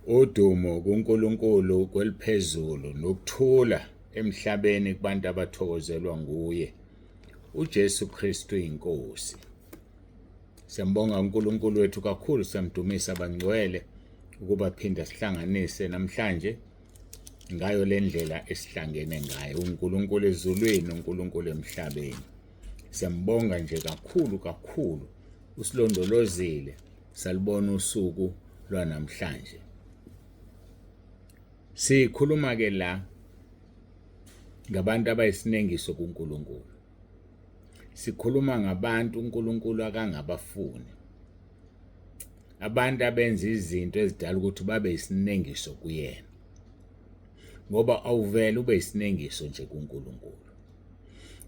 Udumo kuNkulunkulu kweliphezulu nokuthula emhlabeni kubantu abathokozelwa nguye. UJesu Kristu inkosi. Siyambonga uNkulunkulu wethu kakhulu, siyamdumisa abangcwele ukuba phinda sihlanganise namhlanje ngayo le ndlela esihlangene ngayo. UNkulunkulu ezulwini, uNkulunkulu emhlabeni. Siyambonga nje kakhulu kakhulu, usilondolozile salibona usuku lwanamhlanje. Sikhuluma ke la ngabantu abayisinengiso kuNkulunkulu. Sikhuluma ngabantu uNkulunkulu akangabafuni. Abantu abenza izinto ezidala ukuthi babe isinengiso kuyena. Ngoba awuvele ube isinengiso nje kuNkulunkulu.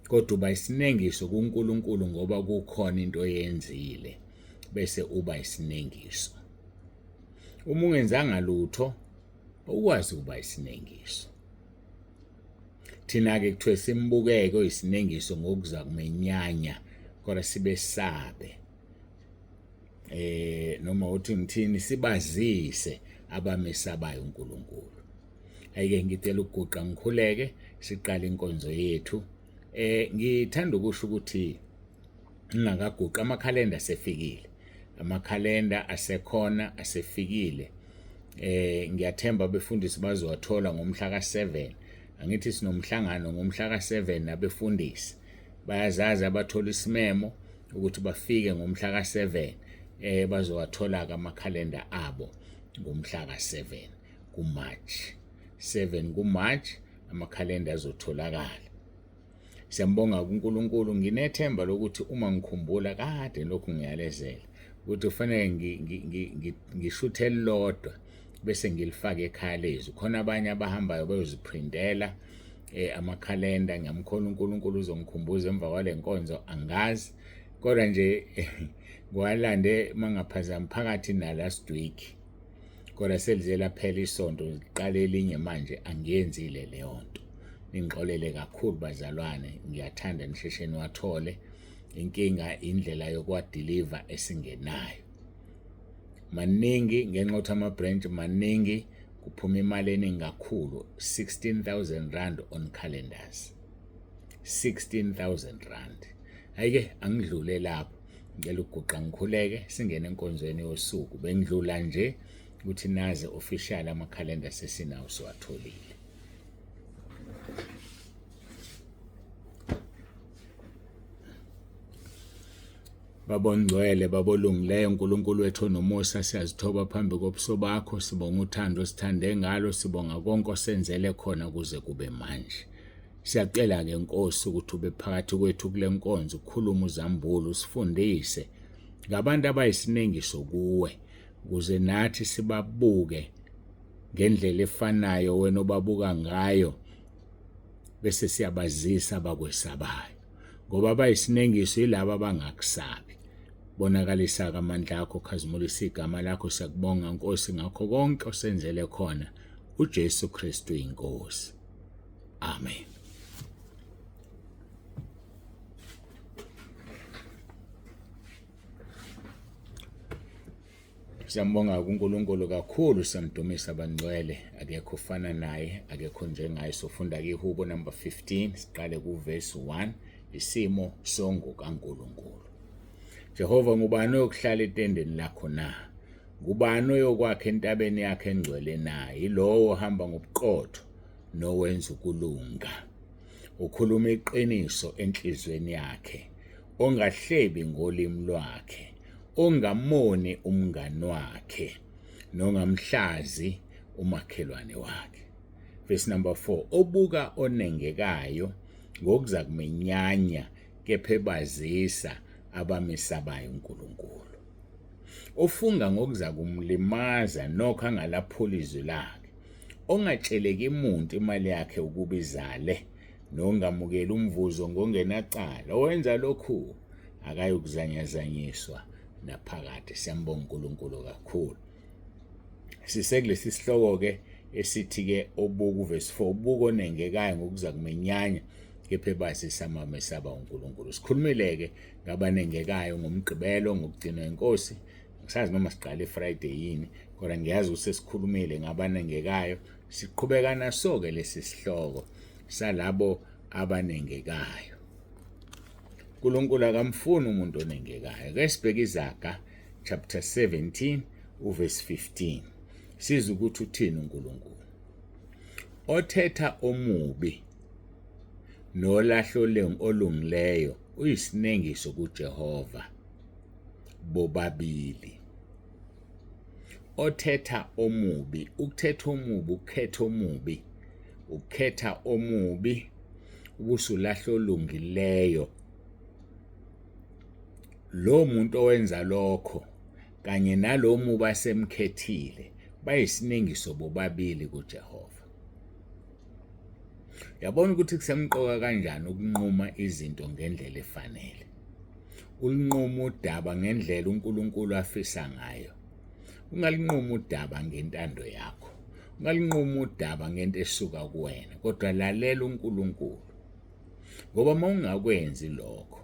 Kodwa uba isinengiso kuNkulunkulu ngoba kukhona into oyenzile bese uba isinengiso. Uma ungenzanga lutho awukwazi ukuba isinengiso. Thina-ke kuthiwe simbukeke oyisinengiso ngokuza kumenyanya kodwa sibesabe noma uthi ngithini sibazise abamesabayo uNkulunkulu. Ayike ngicela ukuguqa ngikhuleke siqale inkonzo yethu. Ngithanda ukusho ukuthi ngingakaguqi amakhalenda asefikile. Amakhalenda asekhona asefikile. Ngiyathemba abefundisi bazowathola ngomhla ka7. Angithi sinomhlangano ngomhla ka7 nabefundisi. Bayazazi abathola isimemo ukuthi bafike ngomhla ka7 bazowathola ke amakhalenda abo ngomhla ka7 kuMarch. 7 kuMarch amakhalenda azotholakala. Siyambonga kuNkulunkulu, nginethemba lokuthi uma ngikhumbula kade lokhu ngiyalezela ukuthi kufanele ngishuthe elilodwa bese ngilifake ekhaya lezwi. Khona abanye abahambayo bayoziprintela amakhalenda. Ngiyamkhola uNkulunkulu uzongikhumbuza emva kwale nkonzo, angazi kodwa nje ngiwalande mangaphazami phakathi na last week, kodwa selize laphela isonto liqale elinye manje, angiyenzile leyo nto. Ningixolele kakhulu bazalwane, ngiyathanda nisheshe niwathole. Inkinga indlela yokuwadeliver esingenayo. Maningi ngenxa yokuthi ama-branch maningi, kuphuma imali eningi kakhulu, 16,000 rand on calendars. 16,000 rand. Ayike angidlule lapho. Ngicela ukuguqa ngikhuleke singene enkonzweni yosuku. Bengidlula nje ukuthi naze official amakhalenda sesinawo siwatholile. Baba ongcwele, Baba olungileyo, uNkulunkulu wethu onomusa, siyazithoba phambi kobuso bakho, sibonga uthando osithande ngalo, sibonga konke osenzele khona kuze kube manje. Siyacela-ke Nkosi ukuthi ube phakathi kwethu kule nkonzo, ukhulume uzambule, usifundise ngabantu abayisinengiso kuwe, ukuze nathi sibabuke ngendlela efanayo wena obabuka ngayo, bese siyabazisa abakwesabayo. Ngoba abayisinengiso yilabo abangakusabi. Bonakalisa-ke amandla akho, khazimulisa igama lakho. Siyakubonga Nkosi ngakho konke osenzele khona. uJesu Kristu inkosi. Amen. Siyambonga kuNkulunkulu kakhulu, siyamdumisa abangcwele, akekho ofana naye, akekho njengaye. Sofunda ke ihubo number 15, siqale kuverse 1, isimo songo kaNkulunkulu. Jehova, ngubani oyokuhlala etendeni lakho na? Ngubani oyokwakha entabeni yakhe engcwele na? Yilowo ohamba ngobuqotho nowenza ukulunga, ukhuluma iqiniso enhliziyweni yakhe, ongahlebi ngolimi lwakhe, ongamoni umngani wakhe, nongamhlazi umakhelwane wakhe. Verse number 4, obuka onengekayo ngokuza kumenyanya, kepha ebazisa abamesabayo uNkulunkulu. Ofunga ngokuza kumlimaza nokho angalaphula izwi lakhe. Ongatsheleki muntu imali yakhe ukuba izale, nongamukeli umvuzo ngongenacala. Owenza lokhu akayukuzanyazanyiswa naphakade. Siyambonga uNkulunkulu kakhulu. Sisekulesi sihloko-ke esithi-ke obuka uvesi 4, ubuka onengekayo ngokuza kumenyanya kepha ebazisa amamesaba uNkulunkulu. Sikhulumile-ke ngabanengekayo ngoMgqibelo ngokugcinwa inkosi. Angisazi noma siqale Friday yini, kodwa ngiyazi ukuthi sesikhulumile ngabanengekayo. Siqhubeka naso-ke lesi sihloko salabo abanengekayo. uNkulunkulu akamfuni umuntu onengekayo. Ake sibheke iZaga chapter 17 uverse 15. Sizwe ukuthi uthini uNkulunkulu. Othetha omubi nolahlo olungileyo uyisinengiso kuJehova bobabili. Othetha omubi, ukuthetha omubi, ukukhetha omubi, ukukhetha omubi ubusulahla olungileyo. Lo muntu owenza lokho kanye nalo mubi asemkhethile bayisinengiso bobabili kuJehova. Yabona ukuthi kusemqoka kanjani ukunquma izinto ngendlela efanele. Ulinquma udaba ngendlela uNkulunkulu afisa ngayo. Ungalinquma udaba ngentando yakho. Ungalinquma udaba ngento esuka kuwena, kodwa lalela uNkulunkulu. Ngoba uma ungakwenzi lokho,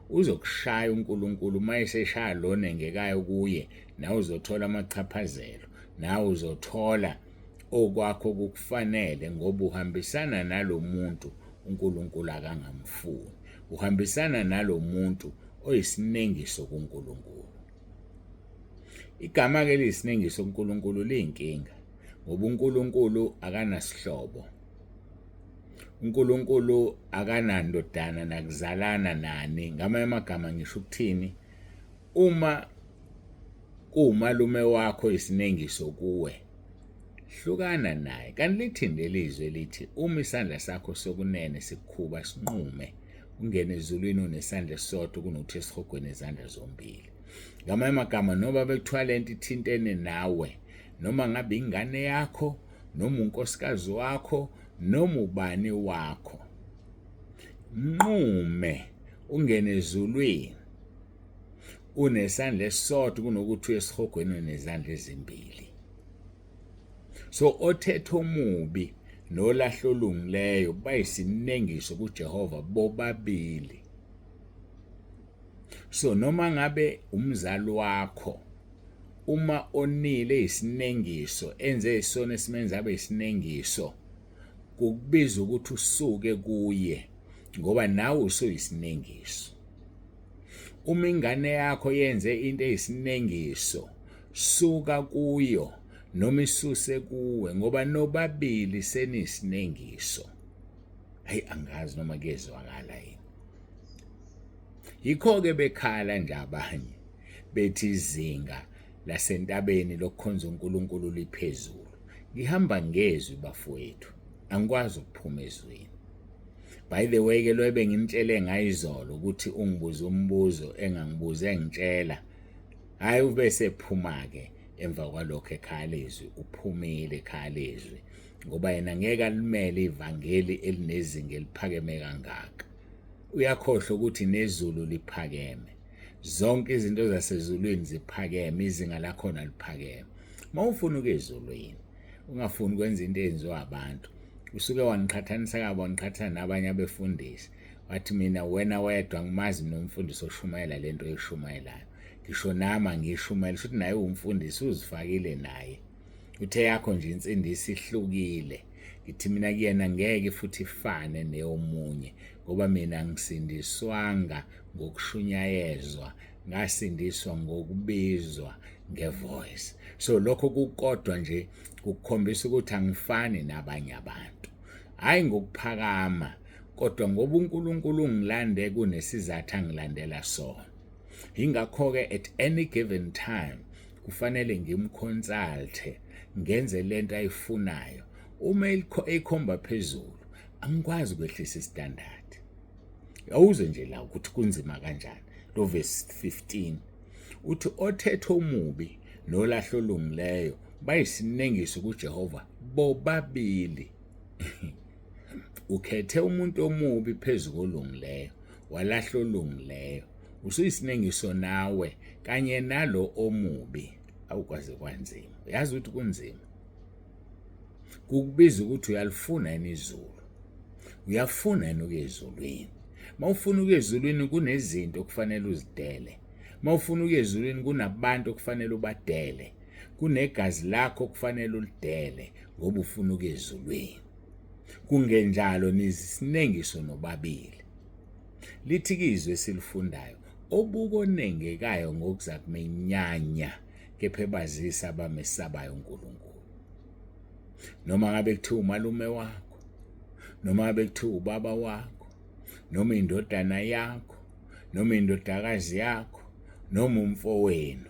uzokushaya uNkulunkulu uma eseshaya lona engekayo kuye, nawe uzothola amachaphazelo, nawe uzothola okwakho kukufanele ngoba uhambisana nalomuntu uNkulunkulu akangamfuni. Uhambisana nalomuntu oyisinengiso kuNkulunkulu. Igama-ke eliyisinengiso kuNkulunkulu liyinkinga ngoba uNkulunkulu akanasihlobo. uNkulunkulu akanandodana nakuzalana nani. Ngamanye amagama ngisho ukuthini? Uma kuwumalume wakho isinengiso kuwe, hlukana naye. Kanti lithini leli zwi elithi uma isandla sakho sokunene sikukhuba sinqume, ungene ezulwini unesandla esisodwa kunokuthi esihogweni izandla zombili. Ngamanye amagama noma bekuthiwa lento ithintene nawe, noma ngabe ingane yakho, noma unkosikazi wakho, noma ubani wakho, nqume ungene ezulwini unesandla esisodwa kunokuthi uye esihogweni unezandla ezimbili. So othetha omubi nolahla olungileyo bayisinengiso kuJehova bobabili. So noma ngabe umzali wakho uma onile isinengiso enze isono esimenza abe isinengiso kukubiza ukuthi usuke kuye ngoba nawe usuyisinengiso. Uma ingane yakho yenze into eyisinengiso, suka kuyo noma isuse kuwe ngoba nobabili seniyisinengiso. Hayi, angazi noma kuyezwakala yini. Yikho-ke bekhala nje abanye bethi izinga lasentabeni lokukhonza uNkulunkulu liphezulu. Ngihamba ngezwi bafowethu, angikwazi ukuphuma ezwini. By the way ke lo ebengimtshele ngayizolo ukuthi ungibuze umbuzo engangibuze engitshela, hhayi ube sephuma-ke emva kwalokho ekhaya lezwi, uphumile ekhaya lezwi ngoba yena ngeke alimele ivangeli elinezinga eliphakeme kangaka. Uyakhohlwa ukuthi nezulu liphakeme, zonke izinto zasezulwini ziphakeme, izinga lakhona liphakeme. Uma ufuna ukuya ezulwini ungafuni ukwenza into eyenziwa abantu, usuke wangiqhathanisa kabi, wangiqhathanisa nabanye abefundisi, wathi mina wena wedwa ngimazi mina umfundisi oshumayela lento oyishumayelayo, ngisho nami angiyishumayela, shuthi naye uwumfundisi uzifakile naye, uthe yakho nje insindiso ihlukile. Ngithi mina kuyena ngeke futhi ifane neyomunye ngoba mina ngisindiswanga ngokushunyayezwa, ngasindiswa ngokubizwa ngevoice. So lokho kukodwa nje kukukhombisa ukuthi angifani nabanye abantu, hhayi ngokuphakama, kodwa ngoba uNkulunkulu ungilande kunesizathu angilandela sona. Yingakho-ke at any given time kufanele ngimconsulte, ngenze lento ayifunayo. Uma eyikhomba phezulu angikwazi ukwehlisa istandard. Awuzwe nje la ukuthi kunzima kanjani. Lo verse 15 uthi othethe omubi nolahla olungileyo bayisinengiso kuJehova bobabili. Ukhethe umuntu omubi phezu kolungileyo, walahla olungileyo, usuyisinengiso nawe kanye nalo omubi. Awukwazi kwanzima, uyazi ukuthi kunzima. Kukubiza ukuthi uyalifuna yini izulu, uyafuna yini ukuya ezulwini. Uma ufuna ukuya ezulwini kunezinto okufanele uzidele. Uma ufuna ukuya ezulwini kunabantu okufanele ubadele, kunegazi lakho okufanele ulidele ngoba ufuna ukuya ezulwini. Kungenjalo niyisinengiso nobabili. Lithi-ke izwi esilifundayo, obuka onengekayo ngokuza kumenyanya kepha ebazisa abamesabayo uNkulunkulu. Noma ngabe kuthiwa umalume wakho, noma ngabe kuthiwa ubaba wakho, noma indodana yakho, noma indodakazi yakho, noma umfowenu,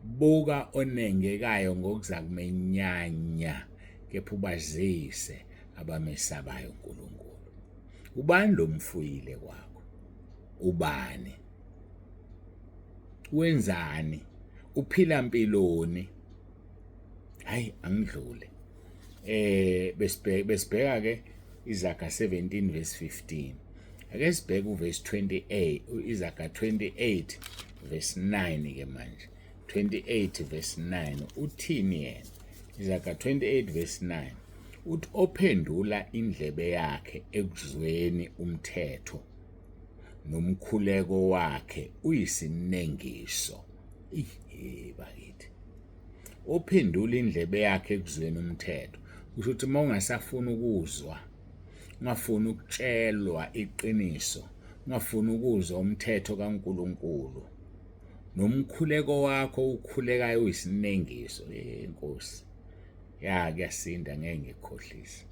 buka onengekayo ngokuza kumenyanya kepha ubazise abamesabayo uNkulunkulu. Ubani lo mfuyile kwakho? Ubani? Wenzani? Uphila mpiloni? Hayi angidlule. Besibheka besibheka ke iZaga 17 verse 15. Ake sibheke uverse 28, iZaga 28 verse 9 ke manje. 28 verse 9 uthini yena? Izaga 28 verse 9 uthi ophendula indlebe yakhe ekuzweni umthetho nomkhuleko wakhe uyisinengiso. Ihe bakithi. Ophendula indlebe yakhe ekuzweni umthetho kusho ukuthi uma ungasafuni ukuzwa, ungafuni ukutshelwa iqiniso, ungafuni ukuzwa umthetho kaNkulunkulu, nomkhuleko wakho ukhulekayo uyisinengiso. Inkosi ya kuyasinda, ngeke ngikukhohlise.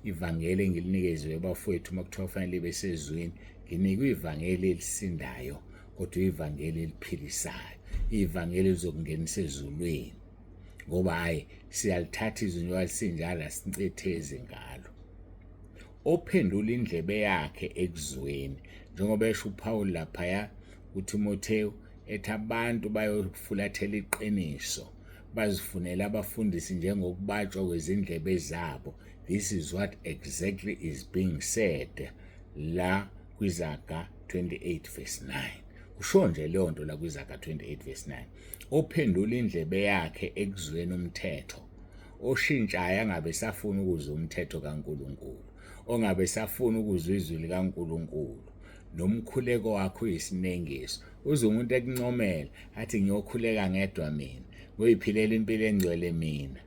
Ivangeli engilinikezwe bafowethu uma kuthiwa kufanele libe sezwini, nginikwe ivangeli elisindayo kodwa ivangeli eliphilisayo, ivangeli elizokungenisa ezulwini, ngoba hayi siyalithatha izwi njengoba lisinjalo, asincethezi ngalo. Ophendula indlebe yakhe ekuzweni, njengoba esho uPaul laphaya kuTimothewu ethi abantu bayofulathela iqiniso bazifunele abafundisi njengokubatshwa kwezindlebe zabo. This is what exactly is being said la kwiZaga 28 verse 9. Kusho nje leyo nto la kwiZaga 28 verse 9. Ophendula indlebe yakhe ekuzweni umthetho, oshintshayo angabe safuna ukuzwa umthetho kaNkulunkulu, ongabe safuna ukuzwa izwi likaNkulunkulu, nomkhuleko wakho uyisinengiso. Uze umuntu ekuncomela athi ngiyokhuleka ngedwa mina, ngoyiphilela impilo engcwele mina.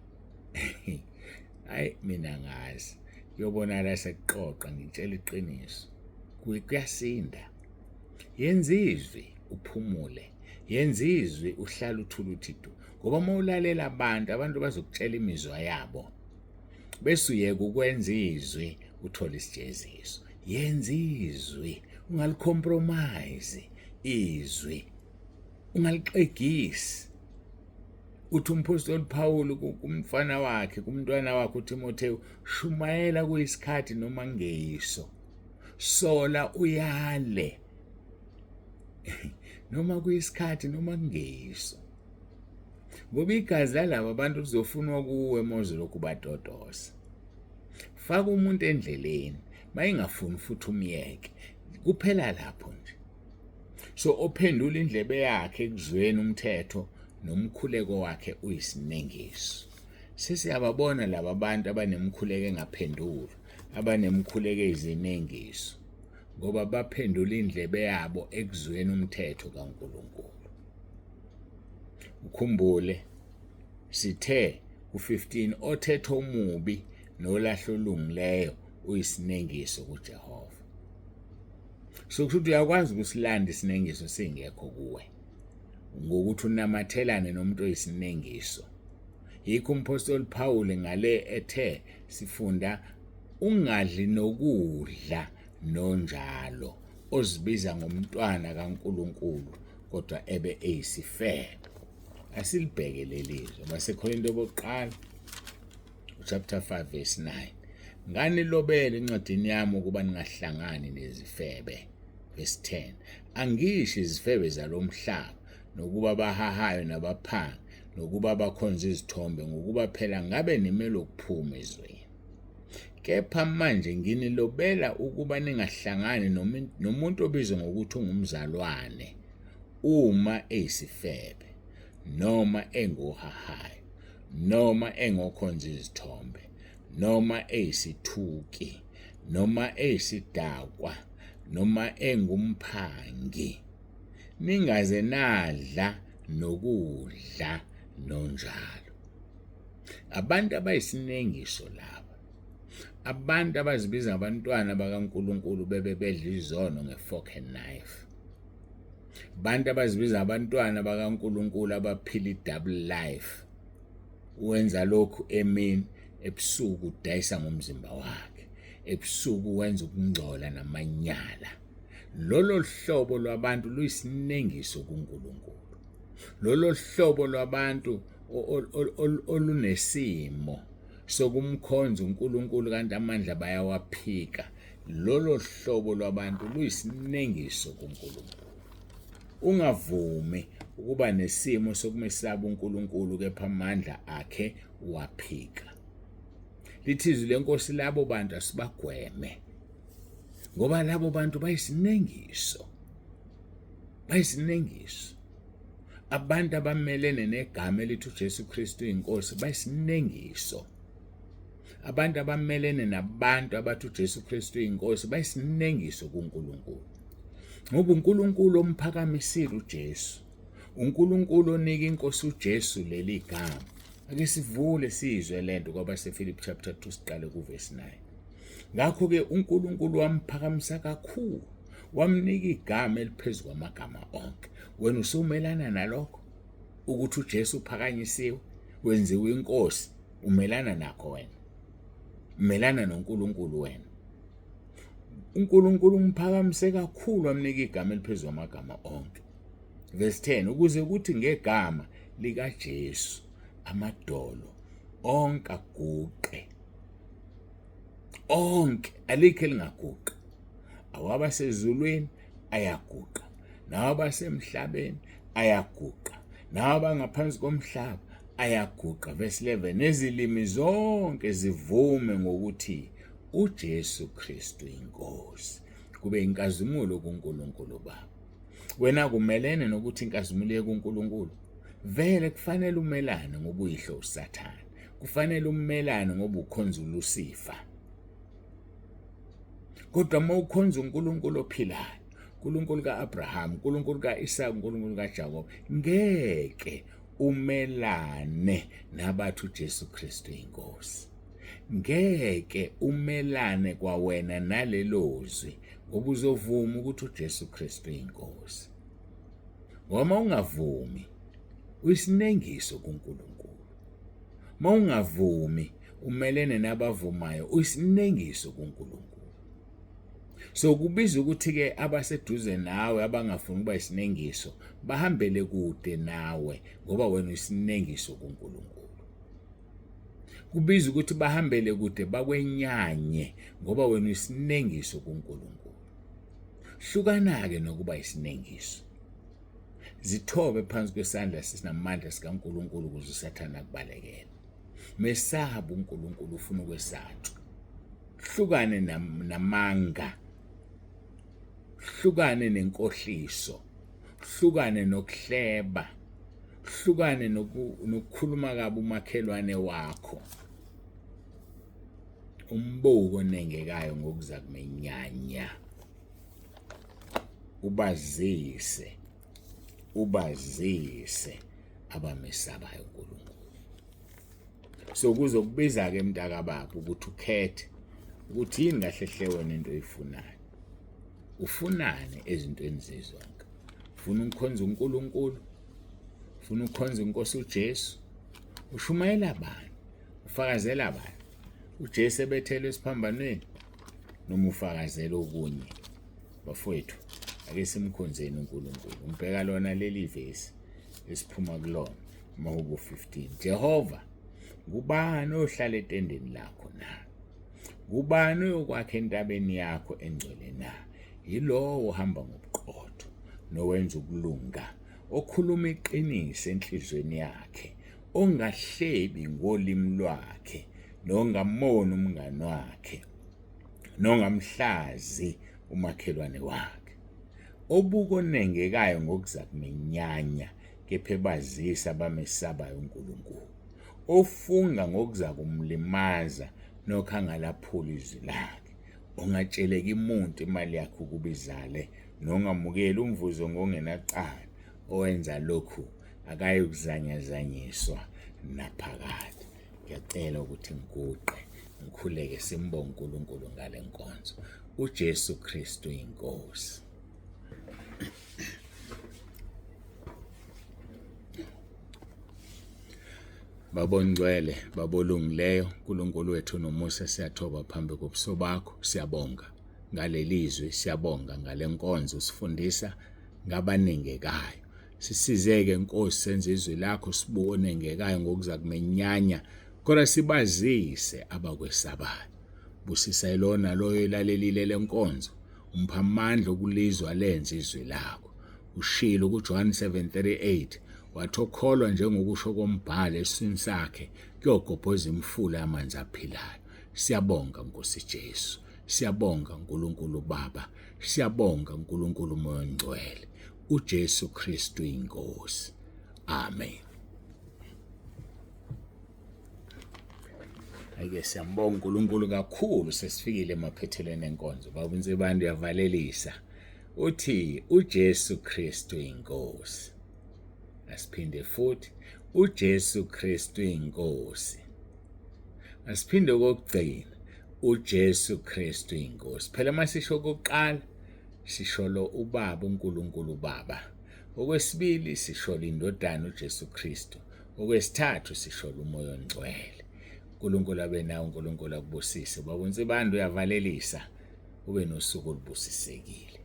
Hayi mina ngazi, kuyobonakala sekuxoxa, ngitshela iqiniso. Kuyasinda. Yenza izwi uphumule, yenza izwi uhlale uthula uthi du, ngoba uma ulalela abantu, abantu bazokutshela imizwa yabo, bese uyeka ukwenza izwi uthole isijeziso. Yenza izwi, ungalicompromise izwi, ungalixegisi. Uthi umphostoli Paul kumfana wakhe, kumntwana wakhe uTimothewu, shumayela kuyisikhathi noma ngeyiso, sola uyale noma kuyisikhathi noma kungeyiso, ngoba igazi lalaba bantu lizofunwa kuwe uma uzolokhu batotosa. Faka umuntu endleleni, mayingafuni futhi umyeke, kuphela lapho nje. So ophendula indlebe yakhe ekuzweni umthetho nomkhuleko wakhe uyisinengiso. Sesiyababona laba bantu abanemikhuleko engaphendulwa, abanemikhuleko eyizinengiso, ngoba baphendula indlebe yabo ekuzweni umthetho kaNkulunkulu. Ukhumbule sithe ku-15 othetha omubi nolahla olungileyo uyisinengiso kuJehova. So kusho ukuthi uyakwazi ukusilanda isinengiso singekho kuwe ngokuthi unamathelane nomuntu oyisinengiso. Yikho umphostoli Paul ngale ethe sifunda ungadli nokudla nonjalo ozibiza ngomntwana kaNkulunkulu kodwa ebe eyisifebe. Asilibheke leli zwi baseKorinto bokuqala chapter 5 verse 9. Nganilobela encwadini yami ukuba ningahlangani nezifebe. Verse 10. Angisho izifebe zalomhlaba nokuba bahahayo nabaphangi nokuba bakhonza izithombe, ngokuba phela ngabe nimele ukuphuma ezweni. Kepha manje nginilobela ukuba ningahlangani nomuntu obizwa ngokuthi ungumzalwane uma eyisifebe noma engohahayo noma engokhonza izithombe noma eyisithuki noma eyisidakwa noma engumphangi. Ningaze nadla nokudla nonjalo. Abantu abayisinengiso laba. Abantu abazibiza ngabantwana bakaNkulunkulu bebe bedla izono nge-fork and knife. Abantu abazibiza abantwana bakaNkulunkulu abaphila i-double life. Wenza lokhu emini, ebusuku udayisa ngomzimba wakhe. Ebusuku wenza ukungcola namanyala. Lolo hlobo lwabantu luyisinengiso kuNkulunkulu. Lolo hlobo lwabantu olunesimo sokumkhonza uNkulunkulu kanti amandla bayawaphika. Lolo hlobo lwabantu luyisinengiso kuNkulunkulu. Ungavumi ukuba nesimo sokumesaba uNkulunkulu kepha amandla akhe uwaphika. Lithi izwi lenkosi labo bantu asibagweme ngoba labo bantu bayisinengiso. Bayisinengiso. Abantu abamelene negama elithi uJesu Kristu inkosi bayisinengiso. Abantu abamelene nabantu abathi uJesu Kristu uyinkosi bayisinengiso kuNkulunkulu. Ngoba uNkulunkulu omphakamisile uJesu. uNkulunkulu onika inkosi uJesu leli gama. Ake sivule sizwe lento kwabaseFilipi chapter 2 siqale kuvesi 9. Ngakho-ke uNkulunkulu wamphakamisa kakhulu, wamnika igama eliphezu kwamagama onke. Wena usumelana nalokho ukuthi uJesu uphakanyisiwe, wenziwe inkosi. Umelana nakho wena, umelana noNkulunkulu wena. uNkulunkulu umphakamise kakhulu wamnika igama eliphezu kwamagama onke. Verse 10 ukuze kuthi ngegama likaJesu amadolo onke aguqe, onke, alikho elingaguqi. Awabasezulwini ayaguqa, nawabasemhlabeni ayaguqa, nawabangaphansi komhlaba ayaguqa. Verse 11 nezilimi zonke zivume ngokuthi uJesu Kristu inkosi, kube inkazimulo kuNkulunkulu Baba. Wena kumelene nokuthi inkazimulo iye kuNkulunkulu, vele kufanele umelane ngoba uyihlo uSathane, kufanele umelane ngoba ukhonza uLusifa. Kodwa uma ukhonza uNkulunkulu ophilayo, uNkulunkulu ka-Abraham, uNkulunkulu ka-Isaka, uNkulunkulu kaJakobe, ngeke umelane nabathi uJesu Kristu inkosi. Ngeke umelane kwawena nalelo zwi ngoba uzovuma ukuthi uJesu Kristu inkosi. Ngoba ungavumi uyisinengiso kuNkulunkulu. Mawungavumi umelene nabavumayo uyisinengiso kuNkulunkulu. So kubiza ukuthi ke abaseduze nawe abangafuni ukuba isinengiso bahambele kude nawe ngoba wena uyisinengiso kuNkulunkulu. Kubiza ukuthi bahambele kude bakwenyanye ngoba wena uyisinengiso kuNkulunkulu. Hlukana-ke nokuba isinengiso. Zithobe phansi kwesandla esinamandla sikaNkulunkulu ukuze uSathane akubalekele. Mesabe uNkulunkulu, ufuna ukwesatshwa. Hlukane namanga, hlukane nenkohliso, hlukane nokuhleba, hlukane nokukhuluma kabi umakhelwane wakho. Umbuko onengekayo ngokuza kumenyanya. Ubazise, ubazise abamesabayo uNkulunkulu. So kuzokubiza-ke mntakababa ukuthi ukhethe ukuthi yini kahle hle wena into oyifunayo. Ufunani ezintweni zizonke? Ufuna ukukhonza uNkulunkulu? Ufuna ukukhonza inkosi uJesu? Ushumayela bani? Ufakazela bani? uJesu ebethelwe esiphambanweni noma ufakazela okunye? Bafowethu, ake simkhonzeni uNkulunkulu. Ngibheka lona leli vesi esiphuma kulona, Mahubo 15. Jehova, ngubani ohlala etendeni lakho na? Ngubani oyokwakha entabeni yakho engcwele na? Yilowo ohamba ngobuqotho nowenza ukulunga, okhuluma iqiniso enhliziyweni yakhe, ongahlebi ngolimi lwakhe, nongamoni umngani wakhe, nongamhlazi umakhelwane wakhe, obuka onengekayo ngokuza kumenyanya, kepha ebazisa abamesabayo uNkulunkulu, ofunga ngokuza kumlimaza nokho angalaphula izwi lakhe, ongatsheleki muntu imali yakhe ukuba izale. Nongamukeli umvuzo ngongenacala, owenza lokhu akayikuzanyazanyiswa naphakade. Ngiyacela ukuthi ngiguqe ngikhuleke simbonge uNkulunkulu ngale nkonzo. UJesu Kristu inkosi. Baba ongcwele, Baba olungileyo, uNkulunkulu wethu nomusa, siyathoba phambi kobuso bakho, siyabonga ngaleli zwi, siyabonga ngale nkonzo usifundisa ngabanengekayo. Sisizeke Nkosi senze izwi lakho sibuke onengekayo ngokuza kumenyanya, kodwa sibazise abakwesabayo. Busisa ilona loyo elalelile lenkonzo, umpha amandla okulizwa lenze izwi lakho. Ushilo kuJohn 7:38 wathi okholwa njengokusho kombhalo esiswini sakhe kuyogobhoza imifula yamanzi aphilayo. Siyabonga Nkosi Jesu. Siyabonga uNkulunkulu Baba. Siyabonga uNkulunkulu Moya oNgcwele. uJesu Kristu inkosi. Amen. Ake siyambonga uNkulunkulu kakhulu, sesifikile emaphethelweni enkonzo. Baba uNsibande uyavalelisa. Uthi uJesu Kristu inkosi. Asiphinde futhi, uJesu Kristu inkosi. Asiphinde okokugcina, uJesu Kristu inkosi. Phela masisho okokuqala sisholo uBaba uNkulunkulu uBaba. Okwesibili sisholo iNdodana uJesu Kristu. Okwesithathu sisholo uMoya oNgcwele. uNkulunkulu abe nawe, uNkulunkulu akubusise. Baba uNsibande uyavalelisa, ube nosuku olubusisekile.